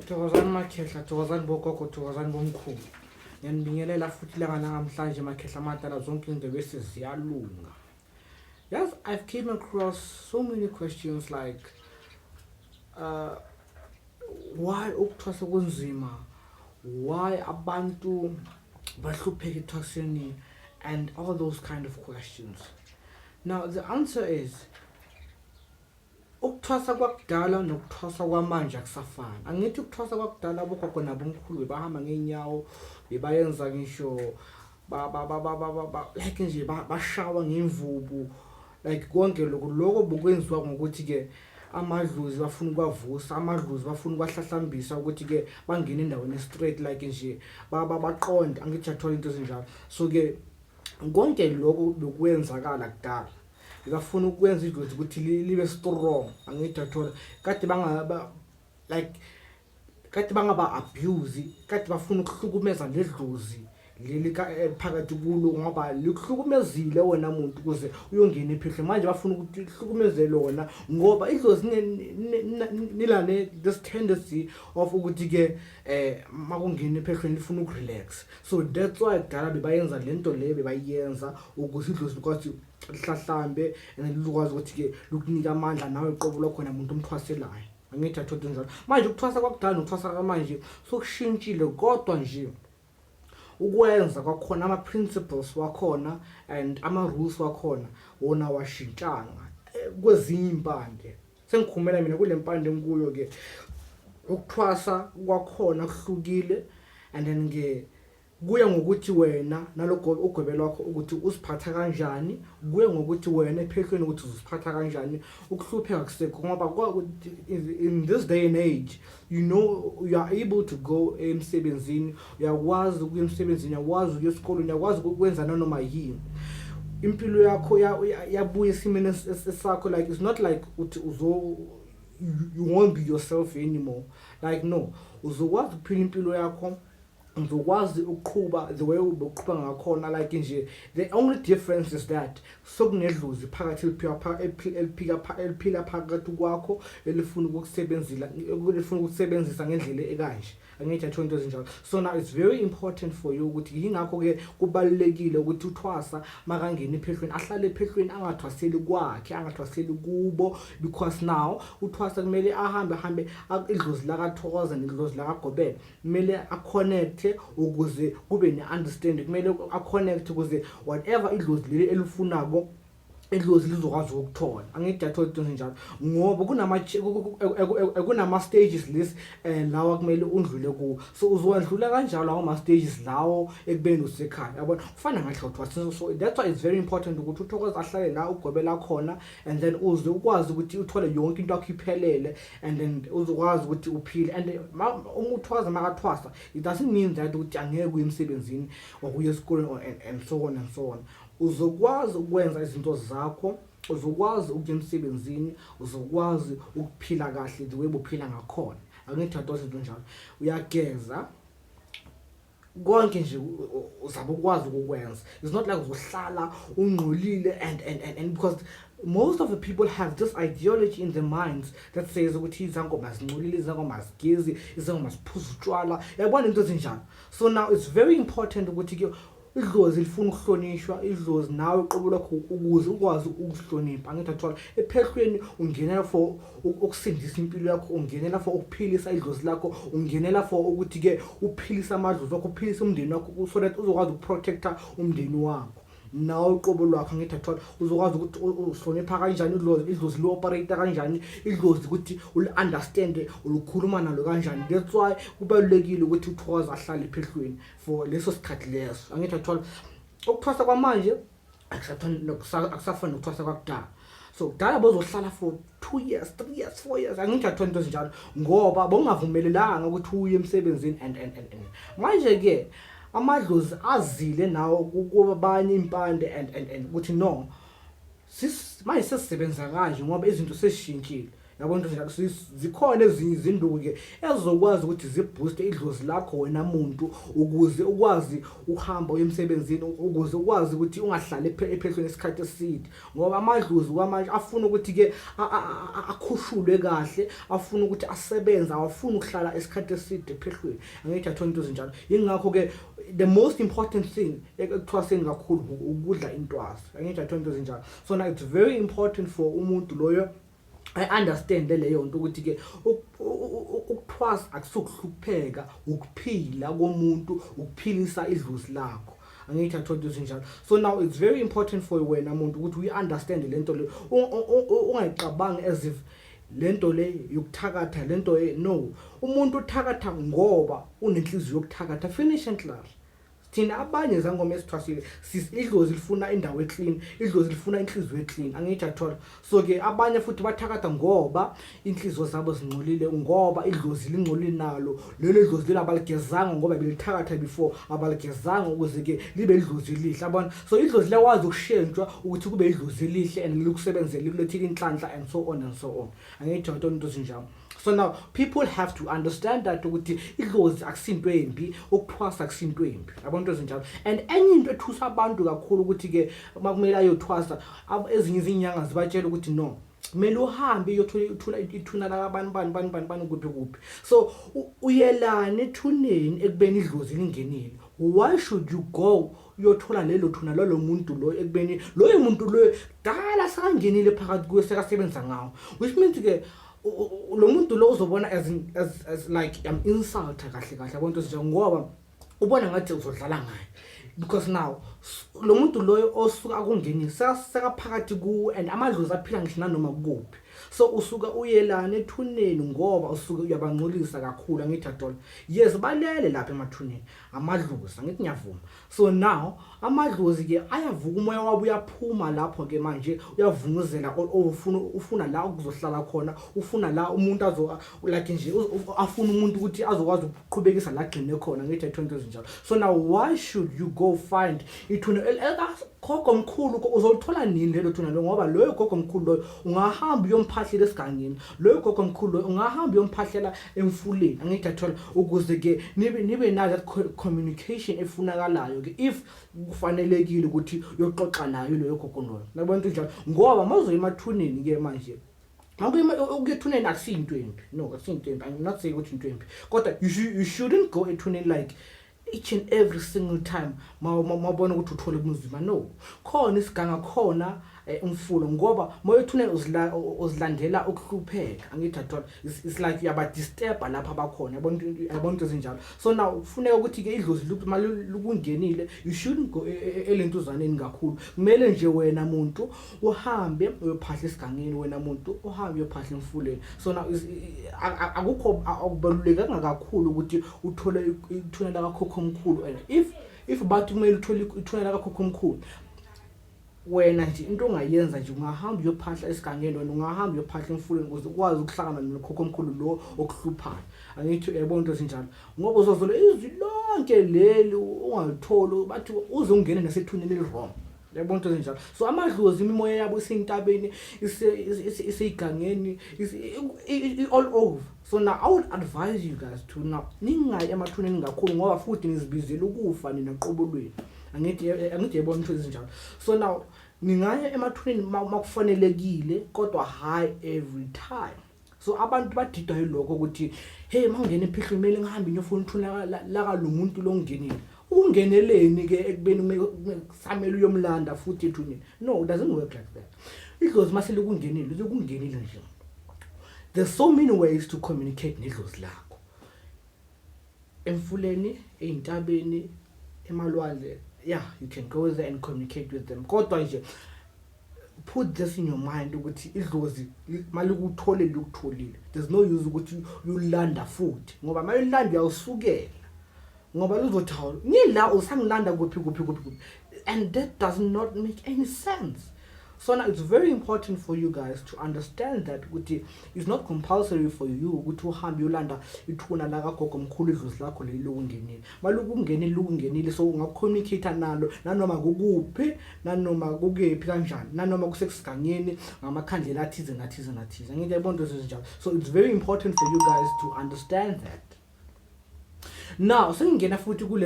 Thokozani makhehla, thokozani bogogo, thokozani bomkhulu. Ngiyanibingelela futhi ilanga lanamhlanje makhehla amadala, zonke izinto bese ziyalunga. Yes, I've came across so many questions like why ukuthwasa kunzima, why abantu bahlupheka ekuthwaseni and all those kind of questions. Now the answer is ukuthwasa kwakudala nokuthwasa kwamanje akusafani. Angithi ukuthwasa kwakudala abogogo nabomkhulu bebahamba ngeenyawo, bebayenza ngisho ba ba ba ba ba ba like nje bashawa ngemvubu, like konke lokho lokho bokwenziwa ngokuthi ke amadlozi bafuna ukwavusa, amadlozi bafuna ukwahlahlambisa ukuthi ke bangene endaweni straight, like nje baqonde. Angithi yathola into ezinjalo. So ke konke lokho bekwenzakala kudala, bafuna ukwenza idlozi ukuthi libe strong. Angithi yathola, kade banga like kade bangaba abuse, kade bafuna ukuhlukumeza ledlozi leli phakathi kulo ngoba likuhlukumezile wena muntu ukuze uyongena ephehlweni. Manje bafuna ukuthi lihlukumeze lona ngoba idlozi nilane this tendency of ukuthi ke makungena ephehlweni lifuna ukurelax. So that's why kudala bebayenza lento le, bebayenza ukuze idlozi likwazi lihlahlambe and likwazi ukuthi ke lukunika amandla nawe qobo lwakhona muntu omthwaselayo. Angithi athothi njalo. Manje ukuthwasa kwakudala nokuthwasa kwamanje sokushintshile, kodwa nje ukwenza kwakhona, ama-principles wakhona and ama-rules wakhona wona washintshanga. Kwezinye iy'mpande, sengikhulumela mina kule mpande enkuyo-ke, ukuthwasa kwakhona kuhlukile and then ke kuya ngokuthi wena naloko ugwebe lwakho ukuthi uziphatha kanjani, kuya ngokuthi wena ephehlweni ukuthi uziphatha kanjani. Ukuhlupheka kusekho ngoba in this day and age, you are able to go emsebenzini, uyakwazi ukuya emsebenzini, uyakwazi ukuya esikolweni, uyakwazi ukwenza nanoma yini. Impilo yakho yabuya esimeni esakho. Like, it's not like uthi uzo you won't be yourself anymore. Like, no, uzokwazi ukuphila impilo yakho, uzokwazi ukuqhuba the way ubuqhuba ngakhona. Like nje the only difference is that sokunedlozi phakathi eliphika eliphila phakathi kwakho elifuna ukukusebenzela, elifuna ukukusebenzisa ngendlela ekanje. Angithi atho into ezinjalo. So now it's very important for you ukuthi yingakho ke kubalulekile ukuthi uthwasa makangena ephehlweni ahlale ephehlweni, angathwaseli kwakhe, angathwaseli kubo, because now uthwasa kumele ahambe hambe idlozi lakaThokoza nedlozi lakaGobela, kumele aconnecte ukuze kube ne-understanding, kumele aconnect ukuze whatever idlozi leli elifunako, idlozi lizokwazi ukuthola. Angithi yathola into ezinjalo ngoba kunama stages list lawa kumele undlule kuwo. So uzowadlula kanjalo lawo ma stages lawo ekubeni usekhaya, yabona, kufana ngahle uthwasa. So that's why it's very important ukuthi uThokoza ahlale la ugobela khona and then uze ukwazi ukuthi uthole yonke into yakho iphelele and then uzokwazi ukuthi uphile. And uma uthwasa, makathwasa, it doesn't mean that ukuthi angeke uye emsebenzini or uye esikoleni or and so on and so on. Uzokwazi ukwenza izinto zakho, uzokwazi ukuya emsebenzini, uzokwazi ukuphila kahle the way buphila ngakhona. Angithi yathola izinto njalo, uyageza, konke nje uzabe ukwazi ukukwenza. It's not like uzohlala ungcolile and because most of the people have this ideology in their minds that says ukuthi izangoma zingcolile, izangoma zigezi, izangoma ziphuza utshwala, yabona, into ezinjalo. So now it's very important ukuthi ke idlozi lifuna ukuhlonishwa, idlozi nawe uqobo lwakho ukuze ukwazi ukuhlonipha. Angithi athola, ephehlweni ungenela for ukusindisa impilo yakho, ungenela for ukuphilisa idlozi lakho, ungenela for ukuthi ke uphilise amadlozi wakho, uphilise umndeni wakho, so that uzokwazi ukuprotecta umndeni wakho nawe uqobo lwakho. Angithi athola, uzokwazi ukuthi uhlonipha kanjani idlozi, idlozi li-operate kanjani, idlozi ukuthi uli-understand, ulikhuluma nalo kanjani. That's why kubalulekile ukuthi uThokoza ahlale ephehlweni for leso sikhathi leso. Angithi athola, ukuthwasa kwamanje akusafani nokuthwasa kwakudala. So kudala bozohlala for 2 years, 3 years, 4 years. Angithi athola into ezinjalo ngoba bongavumelelanga ukuthi uye emsebenzini and manje ke amadlozi azile nawo kubanye impande and ukuthi no, sis manje sesisebenza kanje ngoba izinto sesishintshile. Yabo, into njalo. Zikhona ezinye izinduku-ke ezizokwazi ukuthi zibooste idlozi lakho wena muntu, ukuze ukwazi ukuhamba uye emsebenzini, ukuze ukwazi ukuthi ungahlali ephehlweni isikhathi eside, ngoba amadlozi kwamanje afuna ukuthi-ke akhushulwe kahle, afuna ukuthi asebenze, awafuni ukuhlala isikhathi eside ephehlweni. Angithi athona into ezinjalo. Yingakho-ke the most important thing ekuthwaseni kakhulu ukudla intwaso. Angithi athona into ezinjalo. So now it's very important for umuntu loyo I understand leyo nto ukuthi ke ukuthwasa akusukuhlupheka, ukuphila komuntu, ukuphilisa idlozi lakho. Angithi athola into ezinjalo. So now it's very important for wena muntu ukuthi uyi-understand lento le, ungayicabangi as if lento le yokuthakatha lento. No, umuntu uthakatha ngoba unenhliziyo yokuthakatha, finish and klaar. Thina abanye zangoma esithwasile, idlozi lifuna indawo eclean, idlozi lifuna inhliziyo eclean. Angithi athola. So ke abanye futhi bathakatha ngoba inhliziyo zabo zingcolile, ngoba idlozi lingcolile nalo. Lelo dlozi lelo abaligezanga ngoba belithakatha before, abaligezanga ukuze ke libe idlozi elihle, yabona. So idlozi liyakwazi ukushentshwa ukuthi kube idlozi elihle and likusebenzele, likulethile inhlanhla and so on and so on. Angithi athola into ezinjalo. So now people have to understand that ukuthi idlozi akusinto embi, ukuthwasa akusinto embi, abantu ezinjalo. And enye into ethusa abantu kakhulu ukuthi ke makumele ayothwasa, ezinye izinyanga zibatshela ukuthi no, kumele uhambe uyothola ithuna, ithuna lakabani bani bani bani bani, kuphi kuphi. So uyelana ethuneni ekubeni idlozi lingenile? Why should you go uyothola lelo thuna lalo muntu lo ekubeni loyo muntu loyo dala sekangenile phakathi kuye, sekasebenza ngawo? Which means ke lo muntu lo uzobona as like I'm insult kahle kahle, yabona into ezinjalo, ngoba ubona ngathi uzodlala ngaye, because now lo muntu loyo osuka akungenisa sekaphakathi kuwe and amadlozi aphila ngisho nanoma kuphi. So usuka uyelana ethuneni ngoba usuke uyabangcolisa kakhulu. Angithi adola, yes, balele lapha emathuneni amadlozi, angithi ngiyavuma. So now amadlozi ke ayavuka, umoya wabo uyaphuma lapho ke manje, uyavunguzela, ufuna la ukuzohlala khona, ufuna la umuntu azo like nje afuna umuntu ukuthi azokwazi ukuqhubekisa la gcine khona. Ngithi into ezinjalo. So now why should you go find ithuna gogo mkhulu? Uzolithola nini lelo thuna lo? Ngoba loyo gogo mkhulu loyo ungahamba uyomphahlela esigangeni, loyo gogo mkhulu loyo ungahamba uyomphahlela emfuleni. Angithi athola, ukuze ke nibe nayo that communication efunakalayo ke, if kufanelekile ukuthi uyoxoxa nayo loyo gogo loyo, nabona into njalo. Ngoba mawuzoya emathuneni ke manje, ukuya ethuneni akusinto embi, no, akusinto embi. I'm not saying ukuthi into embi, kodwa you shouldn't go ethuneni like each and every single time mawubona ukuthi uthole ubunzima. No, khona isiganga, khona umfulo, ngoba moyethuneni uzilandela ukuhlupheka. Angithi athola, it's like uyabadisturba lapha abakhona, yabona into ezinjalo. So now kufuneka ukuthi ke idlozi lukungenile, you shouldn't go elentuzaneni kakhulu. Kumele nje wena muntu uhambe uyophahla esigangeni, wena muntu uhambe uyophahla emfuleni. So now akukho akubalulekanga kakhulu ukuthi uthole ithuna lakakhokho omkhulu. And if bathi kumele uthole ithuna lakakhokho omkhulu, wena nje into ongayenza nje, ungahamba uyophahla esigangeni, wena ungahamba uyophahla emfuleni, ukuze ukwazi ukuhlangana nokhokho omkhulu lo okuhluphayo. Angithi uyayibona into ezinjalo, ngoba uzozola izwi lonke leli ungalitholi, bathi uze ungene nasethuneni eli-wrong, yabona into ezinjalo. So amadlozi, imimoya yabo isentabeni, iseyigangeni, all over. So now I would advise you guys to now ningayi emathuneni kakhulu, ngoba futhi nizibizela ukufa nina qobolweni. Angithi yayibona into ezinjalo. So now ningaya emathuneni makufanelekile, kodwa hhayi every time. So abantu badidwa yilokho ukuthi hey, mangena ephehlweni kumele ngihambe ngiyofuna ithuna laka lo muntu lo ngingenile. Ungeneleni ke ekubeni kusamele uyomlanda futhi ethuneni? No, it doesn't work like that. Idlozi mase likungenile, likungenile nje. There's so many ways to communicate nedlozi lakho, emfuleni, ey'ntabeni, emalwandle. Yeah, you can go there and communicate with them, kodwa nje put this in your mind ukuthi idlozi malikutholile, likutholile. There's no use ukuthi uyolanda futhi, ngoba mayolanda uyawusukela, ngoba luzothi, hawu, ngila usangilanda kuphi kuphi kuphi kuphi, and that does not make any sense. So now it's very important for you guys to understand that ukuthi it's not compulsory for you ukuthi uhambe uyolanda ithuna lakagogo mkhulu. Idlozi lakho leli lokungenile, malukungenile, lukungenile. So ungacommunicate nalo nanoma kukuphi, nanoma kukephi, kanjani, nanoma kusesigangeni, ngamakhandlela athize nathize nathize. Ngeke yabona into ezinjalo. So it's very important for you guys to understand that. Now sengingena futhi kule